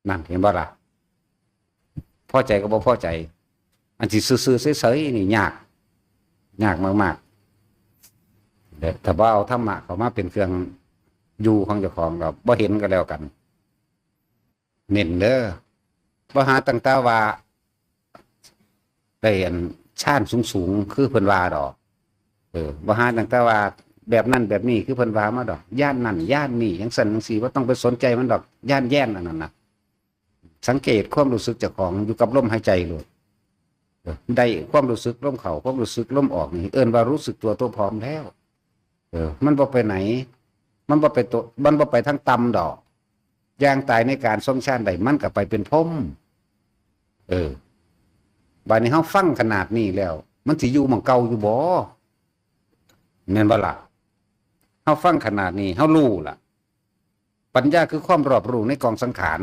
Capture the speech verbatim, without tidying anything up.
นั่นเห็นบ่ล่ะ พอใจกับบ่พอใจ อันที่ซื่อๆเฉยๆนี่ยาก ยากมากๆเด้อถ้าบ่เอาธรรมะเข้ามาเป็นเครื่องอยู่ของเจ้าของก็บ่เห็นก็แล้วกัน เน้นเด้อบ่หาตั้งแต่ว่าได้อันฌานสูงๆคือเพิ่นว่าดอก เออบ่หาตั้งแต่ว่าแบบนั้นแบบนี้คือเพิ่นว่ามาดอก ย่านนั่นย่านนี่จั่งซั่นจั่งซี้ บ่ต้องไปสนใจมันดอก ย่านแย่นอันนั้นนะ สังเกตความรู้สึกเจ้าของอยู่กับลมหายใจโลด เออ ได้ความรู้สึกลมเข้า ความรู้สึกลมออกนี่ เอิ้นว่ารู้สึกตัวทั่วพร้อมแล้ว เออ มันบ่ไปไหน มันบ่ไปตัว มันบ่ไปทางต่ำดอก อย่างตายในการทรงฌานได้ มันก็ไปเป็นพรหม เออ บัดนี้เฮาฟังขนาดนี้แล้ว มันสิอยู่หม่องเก่าอยู่บ่ แม่นบ่ล่ะ เฮาฟังขนาดนี้ เฮารู้ล่ะ ปัญญาคือความรอบรู้ในกองสังขาร